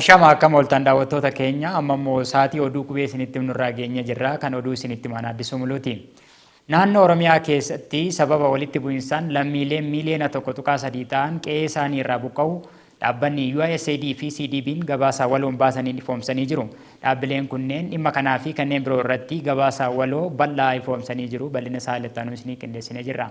Ashama, akkam ooltan daawwattoota keenya? Amma immoo sa'aatii oduu qubee isinitti himnurraa geenye jirra. Kan oduu isinitti himan Addisuu Muluuti. Naannoo Oromiyaa keessatti sababa walitti bu'insaan lammiileen miiliyoona 1.3 ta'an qe'ee isaanii irraa buqqa'u dhaabbanni USAID fi CDB'n gabaasa waloon baasaniin ifoomsanii jiru. Dhaabbileen kunneen dhimma kanaa fi kanneen biroo irratti gabaasa waloo bal'aa ifoomsanii jiru. Bal'ina isaa itti isinii qindeessinee jirra.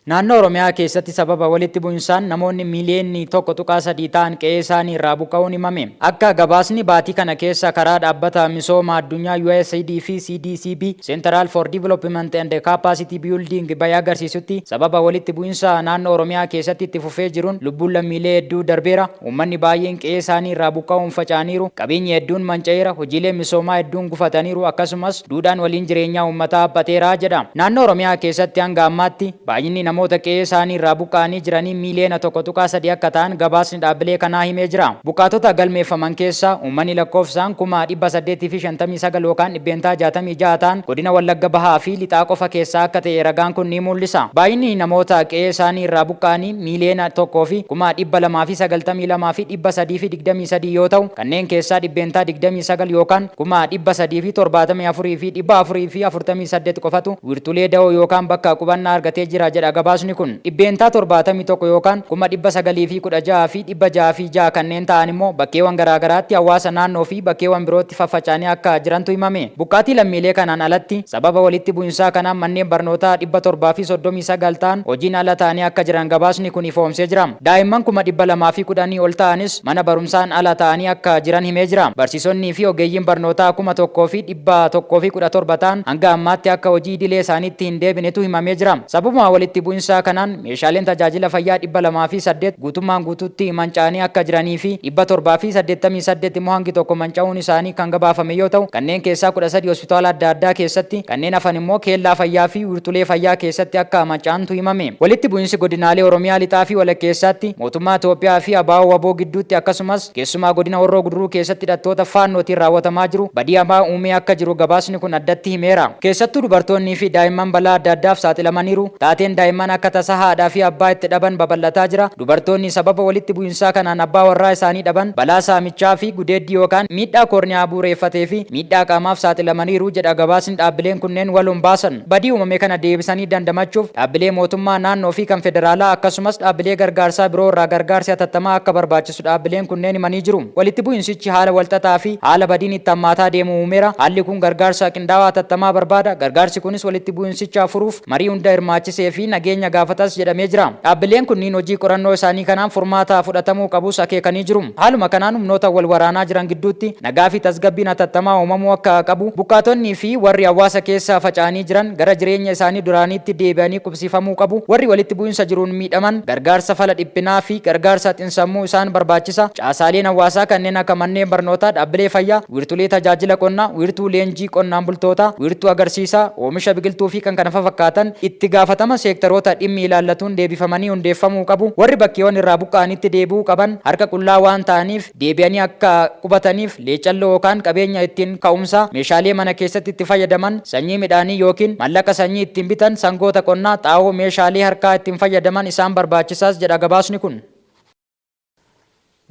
Naannoo Oromiyaa keessatti sababa walitti bu'insaan namoonni miiliyoonni 1.3 ta'an qe'ee isaanii irraa buqqa'uun himame. Akka gabaasni baatii kana keessa karaa dhaabbata misooma addunyaa USAID fi CDCB, Central for Development and Capacity Building, bahe agarsiisutti, sababa walitti bu'insa naannoo Oromiyaa keessatti itti fufee jiruun lubbuun lammiilee hedduu darbeera. Uummanni baay'een qe'ee isaanii irraa buqqa'uun faca'aniiru. Qabeenyi hedduun manca'eera. Hojiileen misoomaa hedduun gufataniiru. Akkasumas duudhaan waliin jireenyaa uummataa haphateera jedha. Naannoo Oromiyaa keessatti hanga ammaatti baay'inni namoota qe'ee isaanii irraa buqqa'anii jiranii miiliyoona 1.3 akka ta'an gabaasni dhaabbilee kanaa himee jira. Buqqaatota galmeeffaman keessaa uummanni lakkoofsaan 859,000 yookaan 66% ta'an godina Wallagga Bahaa fi Lixaa qofa keessaa akka ta'e ragaan kun ni mul'isa. Baay'inni namoota qe'ee isaanii irraa buqqa'anii 1,292,323 yoo ta'u, kanneen keessaa 29% yookaan 374,448 qofatu wiirtulee da'oo yookaan bakka qubannaa argatee jira jedha gabaasni kun. 71% yookaan 916,606 kanneen ta'an immoo bakkeewwan garaagaraatti hawaasa naannoo fi bakkeewwan birootti faffaca'anii akka jirantu himame. Buqqaatii lammiilee kanaan alatti, sababa walitti bu'insaa kanaan manneen barnootaa 739 ta'an hojiin ala ta'anii akka jiran gabaasni kun ifoomsee jira. Daa'imman 210,000 ol ta'anis mana barumsaan ala ta'anii akka jiran himee jira. Barsiisonnii fi ogeeyyiin barnootaa 1,117 ta'an hanga ammaatti akka hojii idilee isaaniitti hin deebinetu himamee jira. Sababuma walitti bu'insaa kanaan meeshaaleen tajaajila fayyaa 208 guutummaan guutuutti manca'anii akka jiranii fi 788 immoo hangi tokko manca'uun isaanii kan gabaafame yoo ta'u, kanneen keessaa 13 hospitaala adda addaa keessatti, kanneen hafan immoo keellaa fayyaa fi wiirtulee fayyaa keessatti akka manca'antu himame. Walitti bu'insi godinaalee Oromiyaa Lixaa fi Walakkeessaatti mootummaa Itoophiyaa fi ABO WBO gidduutti, akkasumas keessumaa godina Horroo Guduruu keessatti hidhattoota Faannootiin raawwatamaa jiru badii hamaa uumee akka jiru gabaasni kun addatti himeera. Keessattuu dubartoonnii fi daa'imman balaa adda addaaf saaxilamaniiru. Taateen daa'imman akka tasaa haadhaa fi abbaa itti dhaban babal'ataa jira. Dubartoonni sababa walitti bu'insaa kanaan abbaa warraa isaanii dhaban balaa saamichaa fi gudeeddii yookaan miidhaa koorniyaa bu'uureeffatee fi miidhaa qaamaaf saaxilamaniiru jedha gabaasni dhaabbileen kunneen waloon baasan. Badii uumame kana deebisanii dandamachuuf dhaabbilee mootummaa naannoo fi kan federaalaa, akkasumas dhaabbilee gargaarsaa biroo irraa gargaarsi hatattamaa akka barbaachisu dhaabbileen kunneen himanii jiru. Walitti bu'insichi haala walxaxaa fi haala badiin itti hammaataa deemu uumeera. Haalli kun gargaarsa qindaawaa hatattamaa barbaada. Gargaarsi kunis walitti bu'insicha furuuf marii hunda hirmaachisee fi nageenya gaafatas jedhamee jira. Dhaabbileen kunniin hojii qorannoo isaanii kanaan furmaata fudhatamuu qabus akeekanii jiru. Haaluma kanaan humnoota wal waraanaa jiran gidduutti nagaa fi tasgabbiin hatattamaa uumamuu akka qabu, buqqaatonnii fi warri hawaasa keessa faca'anii jiran gara jireenya isaanii duraaniitti deebi'anii qubsiifamuu qabu, warri walitti bu'insa jiruun miidhaman gargaarsa fala dhiphinaa fi gargaarsa xinsammuu isaan barbaachisa, caasaaleen hawaasaa kanneen akka manneen barnootaa, dhaabbilee fayyaa, wiirtulee tajaajila qonnaa, wiirtuu leenjii qonnaan bultootaa, wiirtuu agarsiisaa oomisha biqiltuu fi kan kana fafakkaatan itti gaafatama seektaroota dhimmi ilaallatuun deebifamanii hundeeffamuu qabu. Warri bakkeewwan irraa buqqa'anitti deebi'uu qaban harka qullaa waan ta'aniif deebi'anii akka qubataniif leecalloo yookaan qabeenya ittiin ka'umsaa, meeshaalee mana keessatti itti fayyadaman, sanyii midhaanii yookiin mallaqa sanyii ittiin bitan, sangoota qonnaa, xaa'oo, meeshaalee harkaa ittiin fayyadaman isaan barbaachisaas jedha gabaasni kun.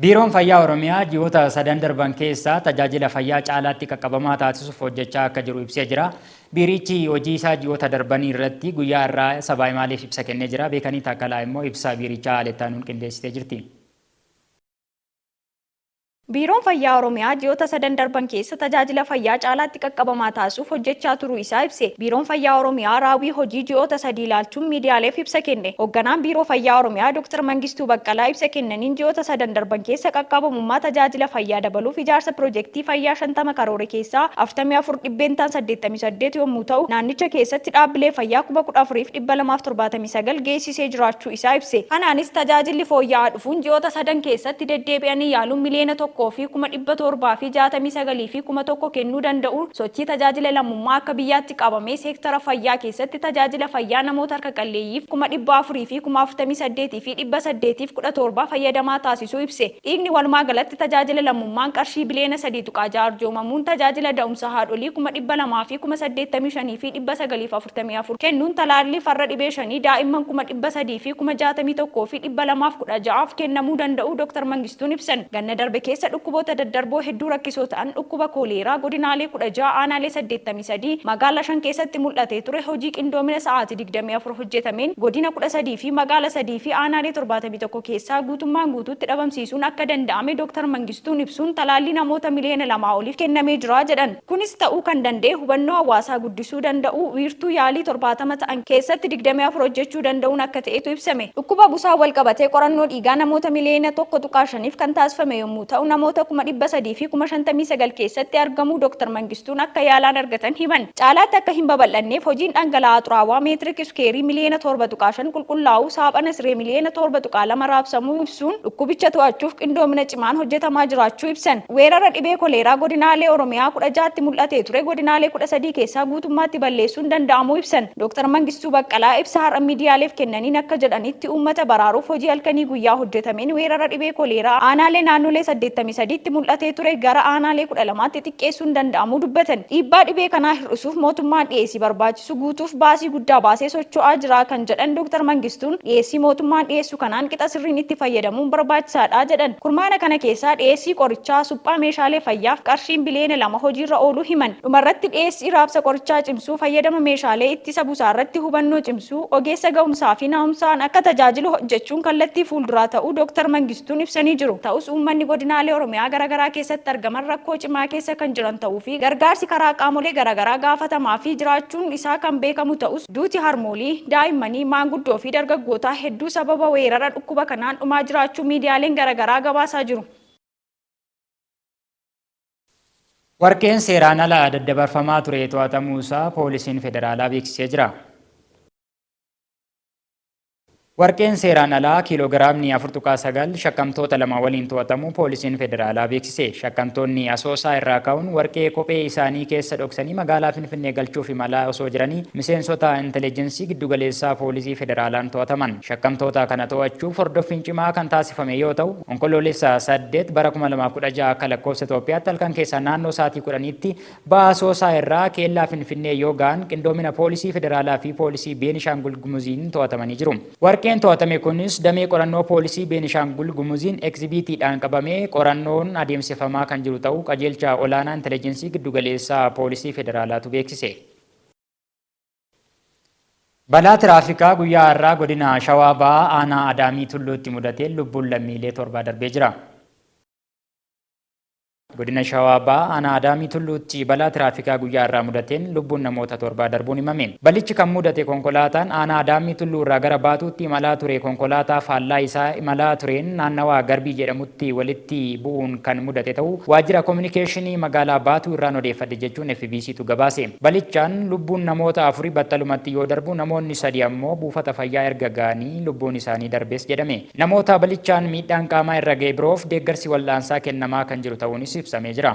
Biiroon Fayyaa Oromiyaa ji'oota sadan darban keessa tajaajila fayyaa caalaatti qaqqabamaa taasisuuf hojjechaa akka jiru ibsee jira. Biirichi hojii isaa ji'oota darbanii irratti guyyaa irraa sabaa himaaleef ibsa kennee jira. Beekanii Taakkalaa immoo ibsa biirichaa haala itti aanuun qindeessitee jirti. Biiroon Fayyaa Oromiyaa ji'oota sadan darban keessa tajaajila fayyaa caalaatti qaqqabamaa taasisuuf hojjechaa turuu isaa ibse. Biiroon Fayyaa Oromiyaa raawwii hojii ji'oota 3 ilaalchuun miidiyaaleef ibsa kenne. Hogganaan Biiroo Fayyaa Oromiyaa Dr. Mangistuu Baqqalaa ibsa kennaniin ji'oota sadan darban keessa qaqqabamummaa tajaajila fayyaa dabaluuf ijaarsa pirojektii fayyaa 50 karoore keessaa 44, dhibbeentaan 88, yommuu ta'u, naannicha keessatti dhaabbilee fayyaa 14,279 geessisee jiraachuu isaa ibse. Kanaanis tajaajilli fooyya'aa dhufuun ji'oota sadan keessatti deddeebi'anii yaaluun miliyoona 1 fi 769,000 fi 1000 kennuu danda'uu sochii tajaajila lammummaa akka biyyaatti qabamee seektara fayyaa keessatti tajaajila fayyaa namoota harka qalleeyyiif 400,000 fi 48,817 fayyadamaa taasisuu ibse. Dhiigni walumaagalatti tajaajila lammummaan qarshii biliyoona 3.6 arjoomamuun tajaajila da'umsa haadholii 200,000 fi 85,944 kennuun talaallii farra dhibee shanii daa'imman 300,000 fi 61,216f kennamuu danda'uu Dooktar Mangistuun ibsan. Ganna darbe keessa dhukkuboota daddarboo hedduu rakkisoo ta'an dhukkuba kooleeraa godinaalee 16 aanaalee 83 magaalaa 5 keessatti mul'atee ture hojii qindoomina sa'aatii 24 hojjetameen godina 13 fi magaala 3 fi aanaalee 71 keessaa guutummaan guutuutti dhabamsiisuun akka danda'ame Dooktar Mangistuun ibsuun talaallii namoota miliyoona 2 oliif kennamee jira jedhan. Kunis ta'uu kan danda'e hubannoo hawaasaa guddisuu danda'uu wiirtuu yaalii 70 ta'an keessatti 24 hojjechuu danda'uun akka ta'etu ibsame. Dhukkuba busaan walqabatee qorannoo dhiigaa namoota miliyoona 1.5f kan taasifame yommuu ta'u namoota 300,000 fi 59,000 keessatti argamuu Dooktar Mangistuun akka yaalaan argatan himan. Caalaatti akka hin babal'anneef hojiin dhangala'aa xuraawaa meetirik iskuweerii miliyoona 7.5 qulqullaa'uu, saaphana siree miliyoona 7.2 raabsamuu ibsuun dhukkubicha to'achuuf qindoomina cimaan hojjetamaa jiraachuu ibsan. Weerara dhibee koleeraa godinaalee Oromiyaa 16tti mul'atee ture godinaalee 13 keessaa guutummaatti balleessuun danda'amuu ibsan. Dooktar Mangistuu Baqqalaa ibsa har'a miidiyaaleef kennaniin akka jedhanitti uummata baraaruuf hojii halkanii guyyaa hojjetameen weerara dhibee koleeraa aanaalee naannolee 83tti mul'atee ture gara aanaalee 12tti xiqqeessuun danda'amuu dubbatan. Dhiibbaa dhibee kanaa hir'isuuf mootummaan dhiyeessii barbaachisu guutuuf baasii guddaa baasee socho'aa jira kan jedhan Dooktar Mangistuun, dhiyeessii mootummaan dhiyeessu kanaan qixa sirriin itti fayyadamuun barbaachisaadha jedhan. Kurmaana kana keessaa dhiyeessii qorichaa, suphaa meeshaalee fayyaaf qarshiin biliyoona 2 hojiirra ooluu himan. Dhumarratti dhiyeessii raabsa qorichaa cimsuu, fayyadama meeshaalee ittisa busaarratti hubannoo cimsuu, ogeessa gahumsaa fi nahumsaan akka tajaajilu hojjechuun kallattii fuulduraa ta'uu Dooktar Mangistuun ibsanii jiru. Ta'us uummanni godinaalee Oromiyaa garagaraa keessatti argaman rakkoo cimaa keessa kan jiran ta'uu fi gargaarsi karaa qaamolee garagaraa gaafatamaafii jiraachuun isaa kan beekamu ta'us duuti harmoolii, daa'immanii, maanguddoo fi dargaggootaa hedduu sababa weerara dhukkuba kanaan dhumaa jiraachuu miidiyaaleen garagaraa gabaasaa jiru. Warqeen seeraan ala daddabarfamaa ture to'atamuu isaa Poolisiin Federaalaa beeksisee jira. Warqeen seeraan alaa kiiloo giraamni 4.9 shakkamtoota 2 waliin to'atamuu Poolisiin Federaalaa beeksise. Shakkamtoonni Asoosaa irraa ka'uun warqee kophee isaanii keessa dhoksanii magaalaa Finfinnee galchuuf imalaa osoo jiranii miseensota Inteleejensii Giddugaleessaa Poolisii Federaalaan to'ataman. Shakkamtoota kana to'achuuf hordoffiin cimaa kan taasifame yoo ta'u, Onkoloolessa 8 bara 2016 akka lakkoofsa Itoophiyaatti halkan keessaa naannoo sa'aatii 10tti Baha Asoosaa irraa Keellaa Finfinnee yoo ga'an qindoomina Poolisii Federaalaa fi Poolisii Beenishaangul Gumuziin to'atamanii jiru. Warqeen to'atame kunis damee qorannoo Poolisii Beenishaangul Gumuziin egzibiitiidhaan qabamee qorannoon adeemsifamaa kan jiru ta'uu Qajeelcha Olaanaa Intelejensii Giddugaleessaa Poolisii Federaalaatu beeksise. Balaa Tiraafikaa guyyaa har'aa Godina Shawaa Bahaa Aanaa Adaamii Tulluutti mudateen lubbuun lammiilee torbaa darbee jira. Godina Shawaa Bahaa Aanaa Adaamii Tulluutti balaa tiraafikaa guyyaa har'aa mudateen lubbuun namoota torbaa darbuun himame. Balichi kan mudate konkolaataan Aanaa Adaamii Tulluu irraa gara Baatuutti imalaa ture konkolaataa faallaa isaa imalaa tureen naannawaa Garbii jedhamutti walitti bu'uun kan mudate ta'uu Waajjira Kominikeeshinii Magaalaa Baatuu irraan odeeffadhe jechuun FBCtu gabaase. Balichaan lubbuun namoota afurii battalumatti yoo darbu namoonni sadi ammoo buufata fayyaa erga ga'anii lubbuun isaanii darbes jedhame. Namoota balichaan miidhaan qaamaa irra ga'e biroof deeggarsi wal'aansaa kennamaa kan jiru ta'uunis ibsamee jira.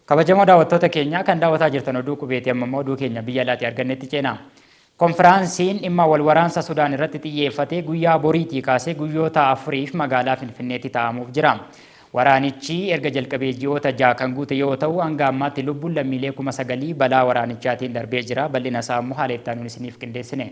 Kabajamoo daawwattoota keenya kan daawwataa jirtan oduu qubeeti amma immoo oduu keenya biyya alaatii argannetti ceena. Konfiraansiin dhimma wal waraansa Sudaan irratti xiyyeeffate guyyaa boriitii kaasee guyyoota afuriif magaalaa Finfinneetti taa'amuuf jira. Waraanichi erga jalqabee ji'oota 6 kan guute yoo ta'u hanga ammaatti lubbuun lammiilee 9,000 balaa waraanichaatiin darbee jira. Bal'ina isaa ammoo haala itti aanuun isiniif qindeessine.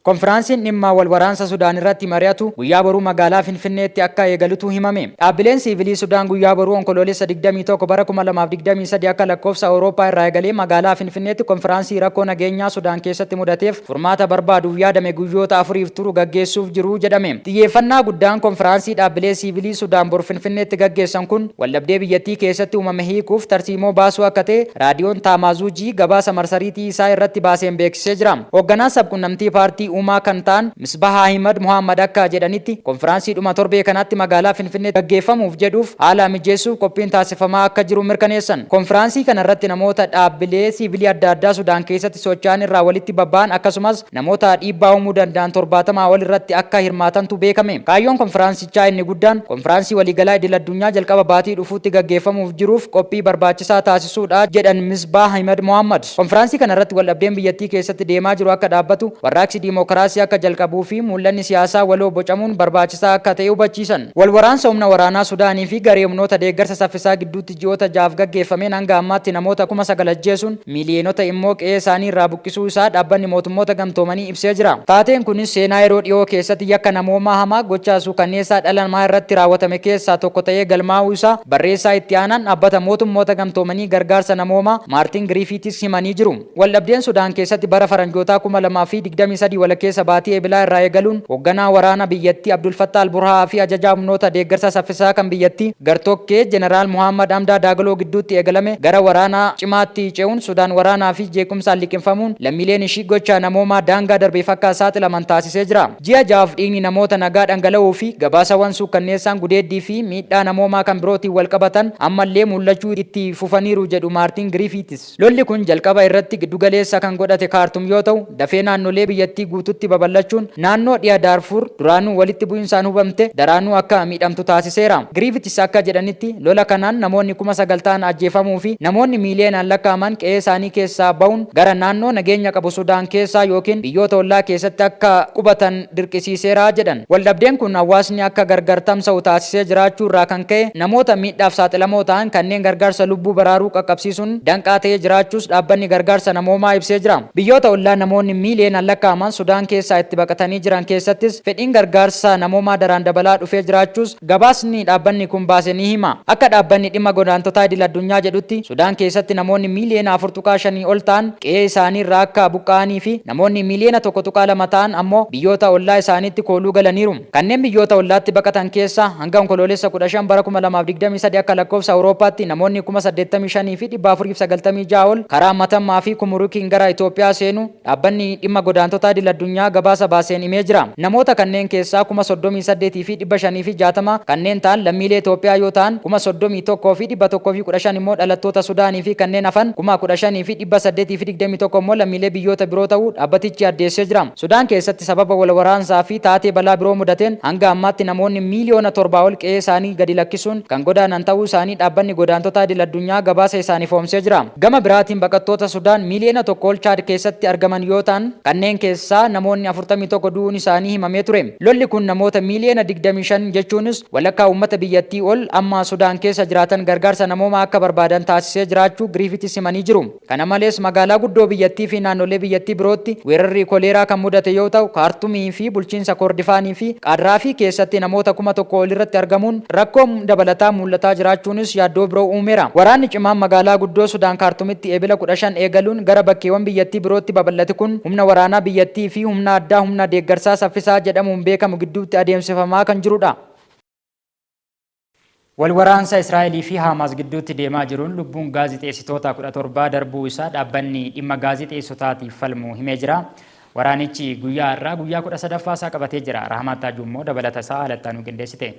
Konfiraansiin dhimma wal waraansa Sudaan irratti mari'atu guyyaa boruu magaalaa Finfinneetti akka eegalutu himame. Dhaabbileen siivilii Sudaan guyyaa boruu Onkoloolessa 21 bara 2023 akka lakkoofsa Awurooppaa irraa eegalee magaalaa Finfinneetti konfiraansii rakkoo nageenyaa Sudaan keessatti mudateef furmaata barbaaduuf yaadame guyyoota afuriif turu gaggeessuuf jiru jedhame. Xiyyeeffannaa guddaan konfiraansii dhaabbilee siivilii Sudaan bor Finfinneetti gaggeessan kun waldhabdee biyyattii keessatti uumame hiikuuf tarsiimoo baasuu akka ta'e Raadiyoon Taamaazuujii gabaasa marsariitii isaa irratti baaseen beeksisee jira. Hoogganaan sabqunnamtii paartii Uumaa kan ta'an Misbah Ahimad Muhammad akka jedhanitti, konfiraansii dhuma torbee kanaatti magaalaa Finfinneetti gaggeeffamuuf jedhuuf haala mijeessuuf qophiin taasifamaa akka jiru mirkaneessan. Konfiraansii kana irratti namoota dhaabbilee siivilii adda addaa Sudaan keessatti socho'an irraa walitti babba'an akkasumas namoota dhiibbaa uumuu danda'an 70 ol irratti akka hirmaatantu beekame. Kaayyoon konfiraansichaa inni guddaan konfiraansii waliigalaa idil-addunyaa jalqaba baatii dhufuutti gaggeeffamuuf jiruuf qophii barbaachisaa taasisuudha jedhan Misbaah Ahimad Mohaammad. Konfiraansii kana irratti waldhabdeen biyyattii keessatti deemaa jiru akka dhaabbatu, warraaqsi diimookiraasii akka jalqabuu fi muul'anni siyaasaa waloo bocamuun barbaachisaa akka ta'e hubachiisan. Wal waraansa humna waraanaa Sudaanii fi garee humnoota deeggarsa saffisaa gidduutti ji'oota ja'aaf gaggeeffameen hanga ammaatti namoota 9,000 ajjeesuun miiliyoonota immoo qe'ee isaanii irraa buqqisuu isaa Dhaabbanni Mootummoota Gamtoomanii ibsee jira. Taateen kunis seenaa yeroo dhiyoo keessatti yakka namoomaa hamaa gochaa suukanneessaa dhala namaa irratti raawwatame keessaa tokko ta'ee galmaa'uu isaa barreessaa itti aanaan Dhaabbata Mootummoota Gamtoomanii gargaarsa namoomaa Maartiin Giriifiitis himanii jiru. Waldhabdeen Sudaan keessatti bara Faranjootaa 2023 walakkeessa baatii Ebilaa irraa eegaluun hogganaa waraana biyyattii Abdul Fattah al-Burhaa fi ajajaa humnoota deeggarsa saffisaa kan biyyattii gartokkee Jeneraal Mohaammad Hamdaa Daagaloo gidduutti eegalame gara waraana cimaatti ce'uun Sudaan waraanaa fi jeequmsaan liqimfamuun lammiileen ishii gocha namoomaa daangaa darbeef akka saaxilaman taasisee jira. Ji'a ja'aaf dhiigni namoota nagaa dhangala'uu fi gabaasawwan suukkanneessaan gudeeddii fi miidhaa namoomaa kan birootiin walqabatan ammallee mul'achuu itti fufaniiru jedhu Maartiin Giriifiitis. Lolli kun jalqaba irratti giddugaleessa kan godhate Kaartum yoo ta'u, dafee naannolee biyyattii guututti babal'achuun naannoo dhiha Daarfuur duraanuu walitti bu'insaan hubamte daraanuu akka miidhamtu taasiseera. Giriifitis akka jedhanitti, lola kanaan namoonni 9,000 ta'an ajjeefamuu fi namoonni miiliyoonaan lakkaa'aman qe'ee isaanii keessaa ba'uun gara naannoo nageenya qabu Sudaan keessaa ykn biyyoota ollaa keessatti akka qubatan dirqisiiseera jedhan. Waldhabdeen kun hawaasni akka gargar tamsa'u taasisee jiraachuu irraa kan ka'e namoota miidhaaf saaxilamoo ta'an kanneen gargaarsa lubbuu baraaruu qaqqabsiisuun danqaa ta'ee jiraachuus dhaabbanni gargaarsa namoomaa ibsee jira. Biyyoota ollaa namoonni miiliyoonaan lakkaa'aman Sudaan keessaa itti baqatanii jiran keessattis fedhiin gargaarsa namoomaa daraan dabalaa dhufee jiraachuus gabaasni dhaabbanni kun baase ni hima. Akka dhaabbanni dhimma godaantotaa idil-addunyaa jedhutti, Sudaan keessatti namoonni miiliyoona 4.5 ol ta'an qe'ee isaanii irraa akka buqqa'anii fi namoonni miiliyoona 1.2 ta'an ammoo biyyoota ollaa isaaniitti kooluu galaniiru. Kanneen biyyoota ollaatti baqatan keessaa hanga Onkoloolessa 15 bara 2023 akka lakkoofsa Awurooppaatti namoonni 85,496 ol karaa Matammaa fi Kumurukiin gara Itoophiyaa seenuu Dhaabbanni dhimma godaantotaa idil-addunyaa gabaasa baaseen himee jira. Namoota kanneen keessaa 38,560 kanneen ta'an lammiilee Itoophiyaa yoo ta'an, 31,115 immoo dhalattoota Sudaanii fi kanneen hafan 15,821 immoo lammiilee biyyoota biroo ta'uu dhaabbatichi addeessee jira. Sudaan keessatti sababa wal waraansaa fi taatee balaa biroo mudateen hanga ammaatti namoonni miiliyoona 7 ol qe'ee isaanii gadi lakkisuun kan godaanan ta'uu isaanii dhaabbanni godaantotaa idil-addunyaa gabaasa isaan ifoomsee jira. Gama biraatiin baqattoota Sudaan miiliyoona 1 ol Chaad keessatti argaman yoo ta'an, kanneen keessaa namoonni 41 du'uun isaanii himamee ture. Lolli kun namoota miiliyoona 25 jechuunis walakkaa uummata biyyattii ol amma Sudaan keessa jiraatan gargaarsa namoomaa akka barbaadan taasisee jiraachuu Giriifitis himanii jiru. Kana malees magaalaa guddoo biyyattii fi naannolee biyyattii birootti weerarri koleeraa kan mudate yoo ta'u, Kaartumii fi bulchiinsa Koordifaanii fi Qaadraafii keessatti namoota 1000 olirratti argamuun rakkoon dabalataa muul'ataa jiraachuunis yaaddoo biroo uumeera. Waraanni cimaan magaalaa guddoo Sudaan Kaartumitti Eebila 15 eegaluun gara bakkeewwan biyyattii birootti babal'ate kun humna waraanaa biyyattii fi humna addaa humna deeggarsaa saffisaa jedhamuun beekamu gidduutti adeemsifamaa kan jirudha. Wal waraansa Israa'elii fi Haamaas gidduutti deemaa jiruun lubbuun gaazixeessitoota 17 darbuu isaa dhaabbanni dhimma gaazixeessotaatiif falmu himee jira. Waraanichi guyyaa har'aa guyyaa 13ffaa isaa qabatee jira. Rahmaat Taajuu immoo dabalata isaa haala itti aanuun qindeessite.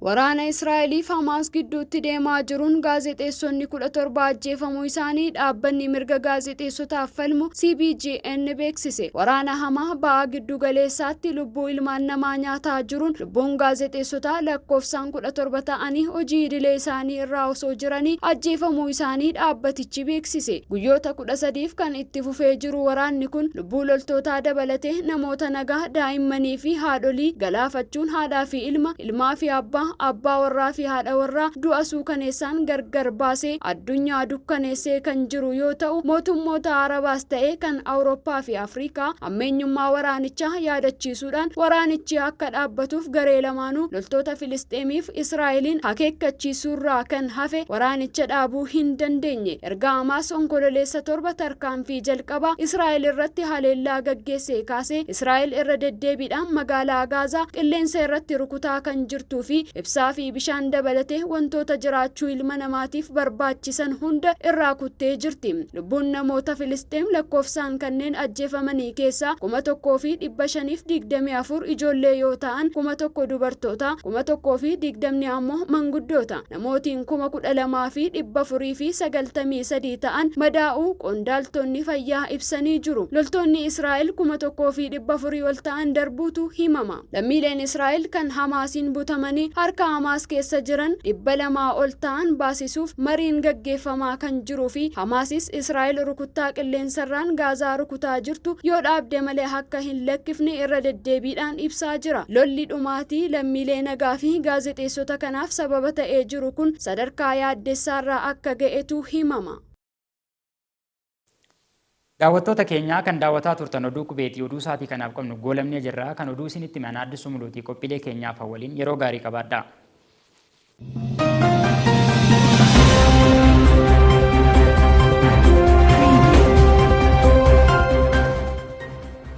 Waraana Israa'eliif Hamaas gidduutti deemaa jiruun gaazexeessonni 17 ajjeefamuu isaanii dhaabbanni mirga gaazexeessotaaf falmu CBGN beeksise. Waraana hamaa ba'a giddu galeessaatti lubbuu ilmaan namaa nyaataa jiruun lubbuun gaazexeessotaa lakkoofsaan 17 ta'anii hojii idilee isaanii irraa osoo jiranii ajjeefamuu isaanii dhaabbatichi beeksise. Guyyoota 13f kan itti fufee jiru waraanni kun lubbuu loltootaa dabalatee namoota nagaa, daa'immanii fi haadholii galaafachuun haadhaa fi ilma, ilmaa fi abbaa, abbaa warraa fi haadha warraa du'a suukaneessaan gargar baasee addunyaa dukkaneessee kan jiru yoo ta'u, mootummoota Arabaas ta'e kan Awurooppaa fi Afrikaa hammeenyummaa waraanichaa yaadachiisuudhaan waraanichi akka dhaabbatuuf garee lamaanuu loltoota Filisxeemiif Israa'eliin akeekkachiisuurraa kan hafe waraanicha dhaabuu hin dandeenye. Erga Hamaas Onkololeessa 7 tarkaanfii jalqabaa Israa'el irratti haleellaa gaggeessee kaasee Israa'el irra deddeebiidhaan magaalaa Gaazaa qilleensa irratti rukutaa kan jirtuu fi Ibsaa fi bishaan dabalatee wantoota jiraachuu ilma namaatiif barbaachisan hunda irraa kuttee jirti. Lubbuun namoota Filisxeem lakkoofsaan kanneen ajjeefamanii keessaa 1524 ijoollee yoo ta'an, 1000 dubartoota, 1020 ammoo manguddoota. Namootiin 12,493 ta'an madaa'uu qondaaltonni fayyaa ibsanii jiru. Loltoonni Israa'el 1400 ol ta'an darbuutu himama. Lammiileen Israa'el kan Hamaasiin butamanii harka Hamaas keessa jiran 200 ol ta'an baasisuuf mariin gaggeeffamaa kan jiruu fi Hamaasis Israa'el rukuttaa qilleensarraan Gaazaa rukutaa jirtu yoo dhaabde malee akka hin lakkifne irra deddeebiidhaan ibsaa jira. Lolli dhumaatii lammiilee nagaa fi gaazexeessota kanaaf sababa ta'ee jiru kun sadarkaa yaaddessaarraa akka ga'etu himama. Daawwattoota keenyaa kan daawwataa turtan oduu qubeetii. Oduu sa'aatii kanaaf qabnu goolabnee jirra. Kan oduu isinitti hime Addisuu Muluutii. Qophiilee keenyaaf waliin yeroo gaarii qabaadhaa.